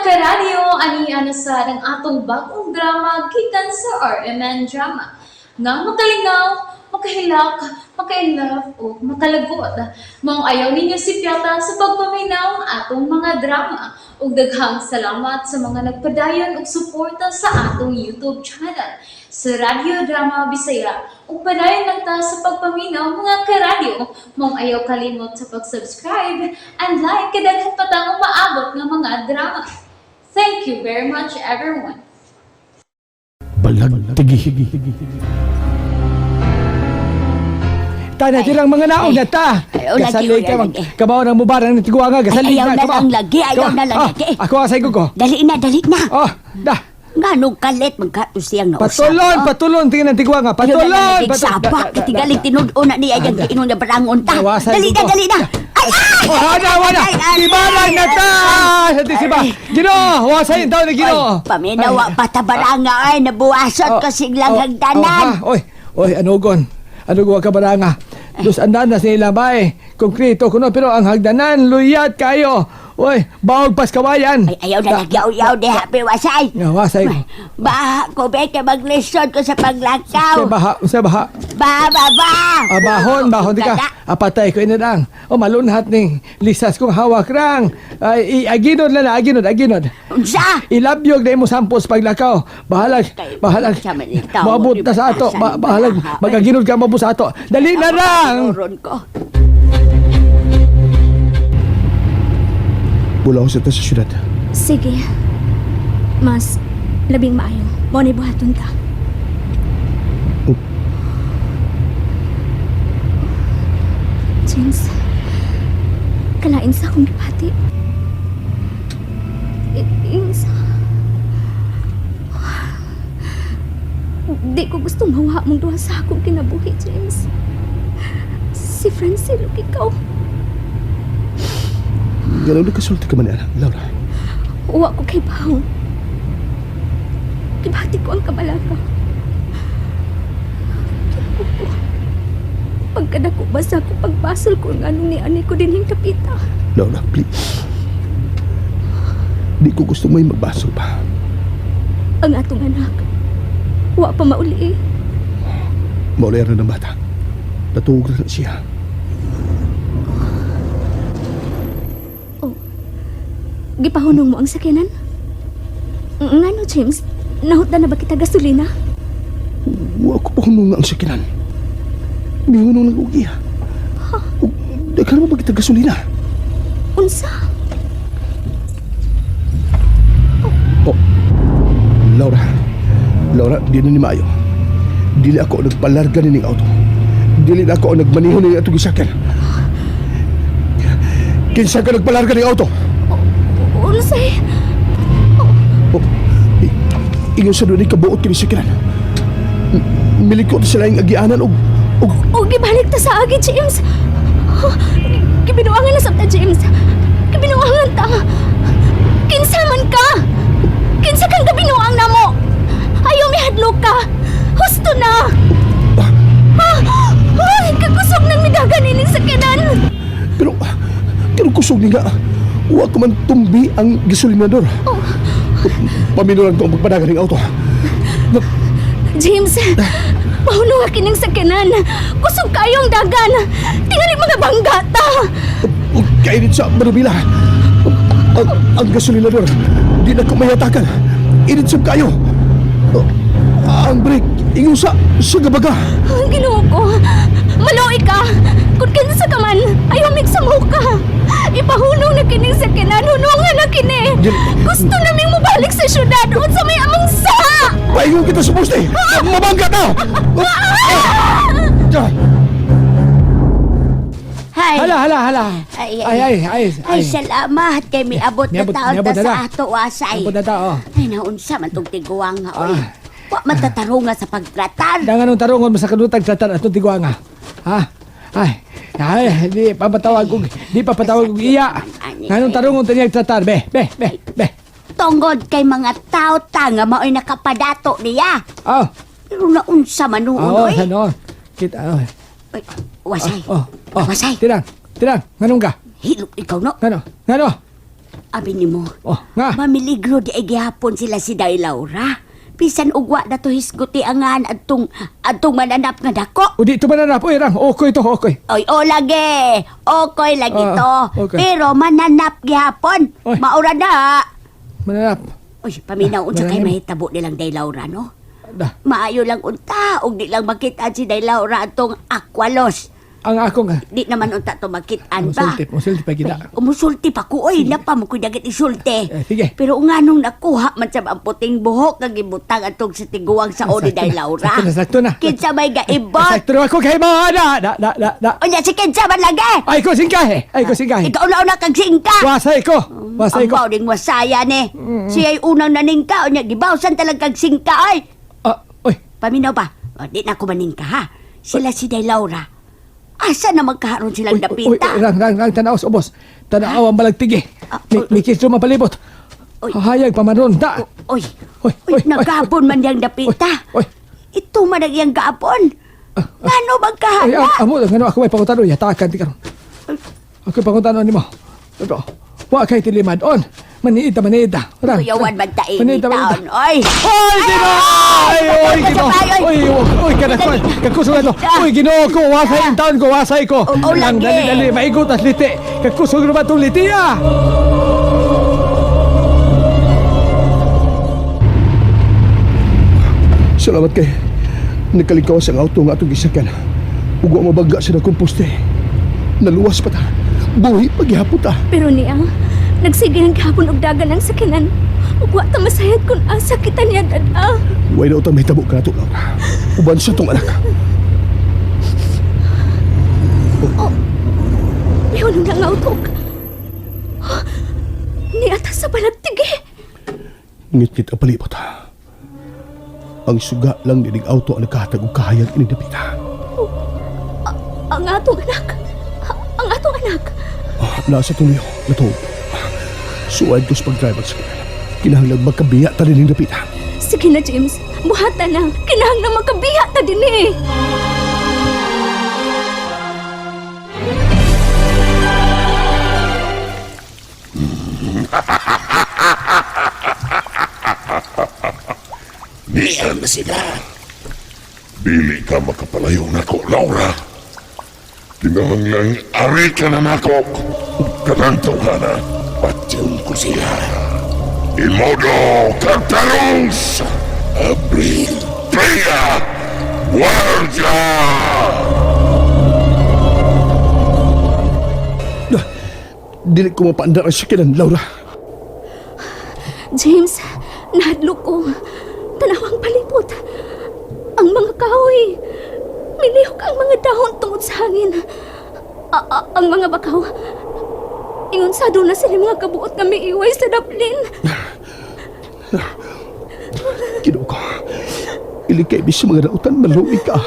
Karadyo, ani ana sa ang atong bagong drama gikan sa RMN Drama. Nga makalingaw, makahilak, makainlove o makalagot. Maong ayaw ninyo sipyata sa pagpaminaw ang atong mga drama. Ug daghang salamat sa mga nagpadayon og suporta sa atong YouTube channel sa Radyo Drama Bisaya. Ug padayon lang ta sa pagpaminaw, mga karadyo. Maong ayaw kalimot sa pag-subscribe and like kay daghan pa tang umaabot nga mga drama. Thank you very much, everyone. Balagtigi. Tana tirang mga naong na ta. Ay, oh, lagi, Gasali oh, ka mag lagi. kabaw ng mubarang ng tiguanga gasali Ay, ayaw na na kabaw. lang lagi, ayaw Kabaw. na lang Ah, lagi. ako ang saygo ko. Dali na, dali na. Oh, da. Nganong kalit magkato siyang nausap. Patulon, patulon tingin ng tiguanga. Ayaw na lang Patulon, lagi saba. Katigaling tinud-o na niya yung giinon na barangon ta. Nawasay Dali ko na, to. dali na. Ay, ay! Oh, hana, wana. Ay, ay, Ibarang na ta. Sa tisiba. Ginoo, wasay ang taon na Ginoo. Ay, paminawa pa ta baranga ay nabuwasot ko siglang hagdanan. Oh, ha? Oy, oy, anugon. Anugon ka baranga. Dus andan na sila bay. Konkreto kuno pero ang hagdanan luyat kayo. Oy, baog pas kawayan. Ay, ayaw na lagi, ayaw diha, piwasay. Nga, wasay ko. Baha ko, beke, maglisod ko sa paglakaw. Sa baha, sa baha. Ba, ba, ba. Ah, bahon, bahon di ka. Gada. Apatay ko inadang. O malunhat ning lisas kong hawak rang. Ay, aginod na na, aginod, aginod. Unsa? Ilabyog na imo sampos paglakaw. Bahalag, Kay- bahalag. sa man itaw, Maabot na sa ato. di ba, Bahalag, baha. magaginod ka mabot sa ato. Dali na lang! Turon ko. Bulaw sa ta sa syudad. Sige. Mas labing maayo. Mao ni buhaton ta. Oh. James, kalain sa akong gipati. Insa. Di ko gusto mawa mong duha sa akong kinabuhi, James. Si Francine, ug ikaw. Galaw na kasulti ka man, anak, Laura. Uwa ko kay Pao. Gibati ko ang kabalaka. Kinuko ko. Pagkadako ba sa ako pagbasol ko ang anong ni ani ko dinhing kapita. Laura, please. Di ko gusto may magbasol pa. Ang atong anak. Wa pa mauli eh. Maulera ng bata. Natuog na siya. Gipahunong mo ang sakyanan? Ngano, James? Nahutdan na ba kita gasolina? Wa ko pa hunong ang sakinan. Mihunong ng ugiya. Daghan mo ba kita gasolina? Unsa? Oh. Laura. Laura, di na ni maayo. Dili ako ang nagpalarga nining auto. Dili na ako ang nagmaniho ni atong gisakyan. Kinsa ka nagpalarga ning auto? Unsay? Oh, ingon sa doon kabuot kini sakyanan. Milikot sila yung agianan og og O gibalik ta sa agi, James. Gibinuangan na sa ta, James. Gibinuangan ta. Kinsa man ka? Kinsa kang gabinuang namo? Ayaw mihadlok ka. Husto na. Ah, ay, kakusog ng midagan ining sakyanan. Pero pero kusog ni nga wa ko man tumbi ang gasolinador. Oh. Paminuran ko ang pagpadagan ng auto. James, pahuno nga kining sakyanan. Kusog kayong dagan. Tingali mga bangga ta. Ug kainit sa Manubila. Ang gasolinador, di na ko mayatakan. Init sa kayo. Ang brake, ingon sa gabaga. Ang Ginoo ko, maluoy ka. Kung kinsa ka man, ayaw migsamuh ka. Ipahunong na kining sakyanan, hunungan na kini. Gusto naming mobalik sa syudad, unsa may among sa. Paingon kita sa poste. Mabangga ka! Hay. Hala, hala, hala. Ay, Ay, ay, ay. Ay, salamat kay miabot na Miabot- taon miabot ta na sa ta. ato, wasay. Miabot na ta, oh. Ay, naunsa man tong tiguang nga, oy. Ah. Wa man tatarunga sa pagtratar. Dangan nung tarungon mo sa kanutag tratan atong tiguanga. Ha? Ay, ay, di pa patawag kog, di pa patawag kog iya. Nganong tarungon tanyag tratar, be, be, be, be. Tungod kay mga tao ta nga mao'y nakapadato niya. Oh, Pero naunsa man noon, oh, oy. ano? Kita, oh. Ay, wasay. Oh, oh. Wasay. Tirang, tirang, nganong ka? Hilok ikaw, no? Ngano? Ngano? Abi nimo. Oh, nga. Mamiligro di ay gihapon sila si Day Laura. Bisan ugwa na to hisguti angan adtong adtong mananap nga dako. O di ito mananap. Uy, Rang, okay to, okay. Oy, o lagi. Okay lagi Ah, to. okay. Pero mananap gihapon. Oy. Maura na. Mananap. Oy, paminaw unsa kay Mananap. mahitabo nilang Day Laura, no? Da. Maayo lang unta og di lang makita si Day Laura atong Aqualos. Ang akong Di naman unta to makitaan ba? Musulti, musulti pa gid. Umusulti pa ko, oy, napa mo ko dagit isulti. Eh, sige. Pero nganong nakuha man sa ang puting buhok kag gibutang atong sa tiguang sa ni Sakto Day na, Laura. sakto na, sakto na. Kinsa may gaibot? Sakto na ako kay mga da, da, da, da, da. Unya si kinsa man lagi? Ay ko singkahe, ay ko singkahe. Ikaw na una kag singka. Wasay ko, wasay Ang ko. bao ding wasaya ni. Siya'y unang naningka, unya gibawsan talaga kag singka ay. Ah, oy, Paminaw ba? O, di na ako maningka ha. Sila si Day Laura. Asa na magkaroon silang Uy, uy, dapita? uy, rang, rang, rang, tanaw sa ubos. Tanaw ang balagtigi. Ah, Mi, uy, mi kislo mapalibot. Uy. Hayag pamaron, da. Oy, Uy, oy, uy, nagapon man diyang dapita. Uy, uy. Ito man ang iyang gaapon. Ngano Ay, magkahana? amo, ngano ako may pangutano, yatakan ti karon. Ako pangutano nimo. Ito. Wa kay tilimad on. Maniita, maniita. Rang. Kuyawan man ta ini Maniita, maniita. taon. Oy! Oy, Ginoo! Ay, oy, Ginoo! Oy, oy, kada ko. Kakusog ato. Oy, Ginoo ko, wasay in taon ko, wasay ko. Oo, Lang, lagi. dali, dali, maigot as liti. Kakusog naman itong liti, ah! Salamat kay nakalikaw sa auto nga atong gisakyan. Ug wa mabangga sa dakong poste. Naluwas pa ta. Buhi paghihapon ta. Pero niya, nagsige ang gihapon og dagan ang sakinan. Ug wa ta masayad kung asa kita niya dada. Way na utang mahitabo ka nato, Laura. Uban sa tong anak. Mihunong na nga utok. Niata sa balagtigi. Ngit-ngit ang palibot. Ang suga lang nining auto ang nakahatag og kahayag ining dapita. Ang atong anak. Ang atong anak. Ah, nasa tuloy, natuog. Suwad ko sa pag-drive at sakyan. Kinahanglang magkabiya ta nining dapita. Sige na, James. Buhatan na. Kinahanglan makabiya ta din eh. Niyan na sila. Dili ka makapalayo nako, Laura. Kinahanglang ari ka na nako. Ug kanang tawhana, patyon ko sila. In modo Tartarus! Abril Tria! Guardia! Dili ko mapaandar ang sakyanan, Laura. James, nahadlok ko. Tanawang palibot. Ang mga kahoy. Milihok ang mga dahon tungod sa hangin. Ang mga bakaw. Ingon sa na sila mga kabuot nga miiway sa daplin. Ginoo ko. Ilig kay sa mga dautan, maluwi ka.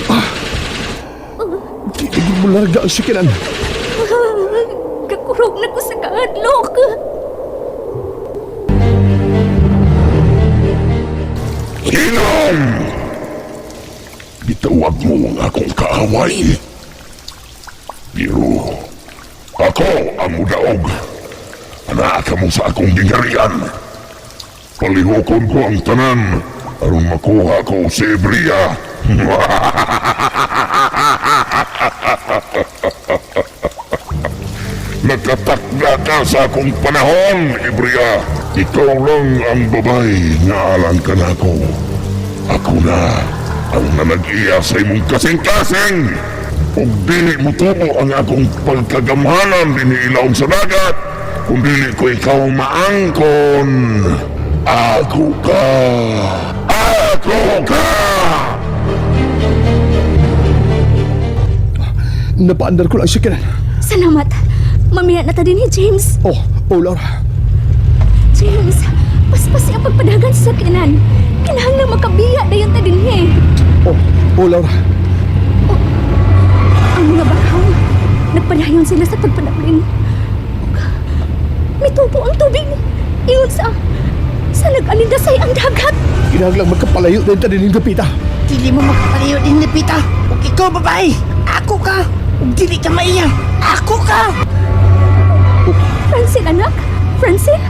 Ah. Giligid mo larga ang sakyanan. Kakurog na ko sa kahadlok. Hinong! Gitawag mo ang akong kaaway. Pero ako ang mudaog. Anaa ka mo sa akong gingarian. Palihukon ko ang tanan aron makuha ko si Ebria. Nakatakda ka sa akong panahon, Ibria. Ikaw lang ang babay nga alang ka nako. Ako na ang nanag-iya sa imong kasing-kasing. Ug dili mo tubo ang akong pagkagamhanan dinhi ilawom sa dagat. Kung dili ko ikaw maangkon, ako ka. Ako ka! Napaandar ko lang ang sakyanan. Salamat. Mamiya na ta din ni James. Oh, oh, Laura. James, paspas ang pagpadagan sa sakinan. Kinahanglan makabiya dayon ta dinhi. Oh, oh, Laura. Ang mga bakaw, nagpadayon sila sa pagpadaplin. Ug, Mitubo ang tubig. Ingon sa nag-alindasay ang dagat. Kinahanglang magkapalayo din ta nining dapita. Dili mo makapalayo din ni Pita. Ug ikaw babae. Ako ka! Ug dili ka maiya! Ako ka! Francine, anak? Francine?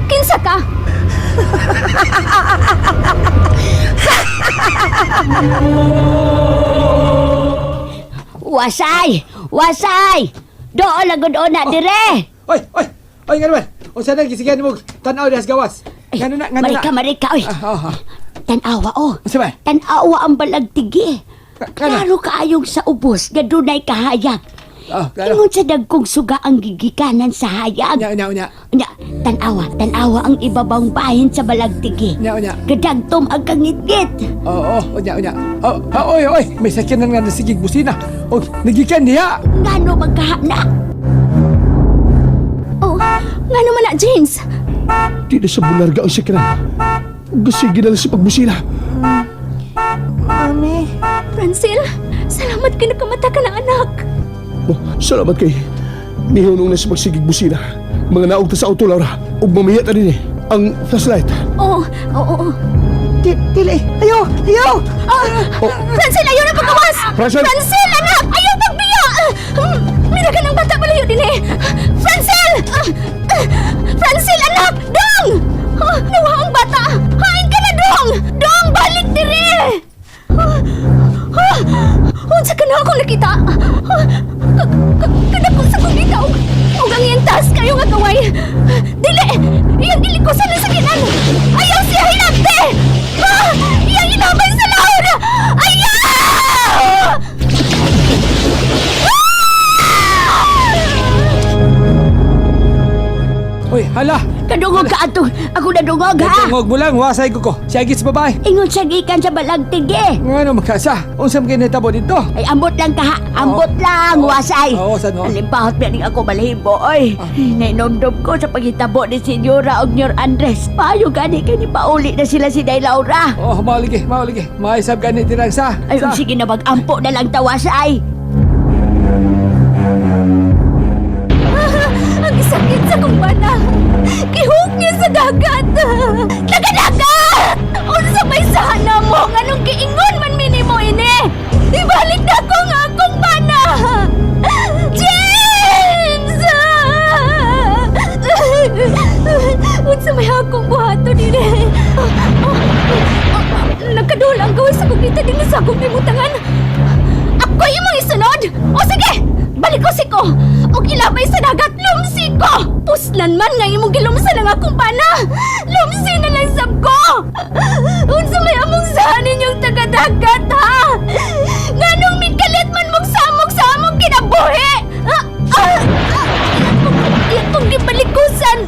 Kinsa ka? Wasay! Wasay! Doon lang gud na dire. Oy, oy. Oy, ngano man? Unsa nang gisigan mo tan-aw diha sa gawas? Ngano na, ngano na? Marika, marika, oy. Ah, oh, ah. Tan-awa, oh. Unsa man? Tan-awa ang balagtigi. Ngano? Klaro kaayong sa ubos nga dunay kahayag. Oh, klaro. Ingon sa dagkong suga ang gigikanan sa hayag. Unya, unya, unya. Unya, tan-awa, tan-awa ang ibabang bahin sa balagtigi. Unya, unya. Gadagtom ang kangitngit. Oo, oh, unya, unya. Oh, oh, oy, oy, may sakyanan nga nasigig busina. Og nagikan diha. Ngano magkahana? Oh, nga naman na, James. Di na sa bularga ang sakyanan. Gasige na lang sa pagbusina. Mami, Francine, salamat kay nakamata ka ng anak. Oh, salamat kay. Nihunong na sa pagsigig busina. Mga naog ta sa auto, Laura. Ug mamaya ta din eh. Ang flashlight. Oo, oo, oo. dili! Ayo! Ayo! Ah, Oh. Francine, ayaw na pagkawas! Francine! Francine, anak! Ayaw pagbiya! Mira ka ng bata palayo din eh! Francine! Ah, ah, Francine, anak! Dong! Ah, nawa ang bata! Hain ka na, Dong! Dong, balik dire! Ah, ah, unsa ka na akong nakita? Ah, Kadako sa kong bitaw! Ug ang iyang taas kayo nga gaway! Dili! Iyang gilikusan na sa kinan! Ayaw siya hinabte! Ah! Iyang ilabay sa lahon! Ayaw! Oy, hala. Kadungog ka ato. Ako nadungog ha. Dungog mo lang, wasay ko ko. Siya sa babae. Ingon sa gikan sa balagtigi. Ngano magkasa? Unsa man kay nahitabo dito? Ay, ambot lang ka ha. Ambot lang, Oo. wasay. Oo, saan mo? Alimpahot ba ako balahibo, oy. Nainomdom ko sa paghitabo ni Senyora og Nyor Andres. Payo gani kay ni pauli na sila si Day Laura. Oh, mao lagi, mao lagi. Maisab gani dirang sa. Ay, sa. sige na mag-ampo na lang tawasay. Ang sakit sa kong bana! Gihok niya sa dagat! Taga-dagat! Unsa may sana mo? Nganong giingon man minimo ini? Ibalik na ko nga akong bana! James! Unsa may akong buhaton ini? Nagkaduol ang gawas sa kong kita din sa akong limutangan. Ako'y imong isunod! O sige! Balik ko siko! O ilabay sa dagat, lumsi ko! Puslan man nga imong gilumsan ang akong pana! Lumsi na lang sab ko! Unsa may among saan ninyong taga-dagat, ha? Nganong mikalit man mong samog sa among kinabuhi? Ah, ah, ah, Iyang gibalikusan!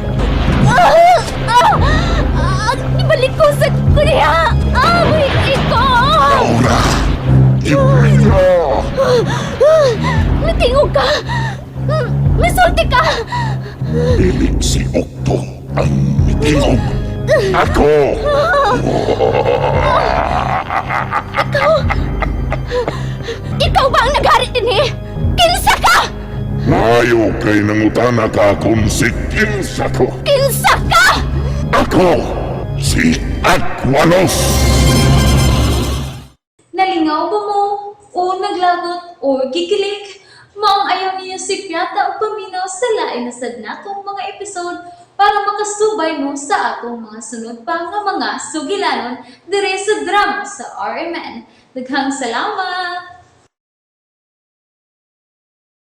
Ah, ah, ah, gibalikusan ko niya! Ah, iko! Laura! Ibria! Mitingog ka! Misulti ka! Dili si Okto ang mitingog. Ako! Ikaw ba ang naghari din eh? Kinsa ka! Maayo kay nangutana ka kung si kinsa ko. Kinsa ka! Ako! Si Aqualos! Nalingaw ba mo? O naglangot o gikilig? Maong ayaw niyo si Piata o paminaw sa lain na sad natong mga episode para makasubay mo sa atong mga sunod pa nga mga sugilanon dire sa drama sa RMN. Daghang salamat!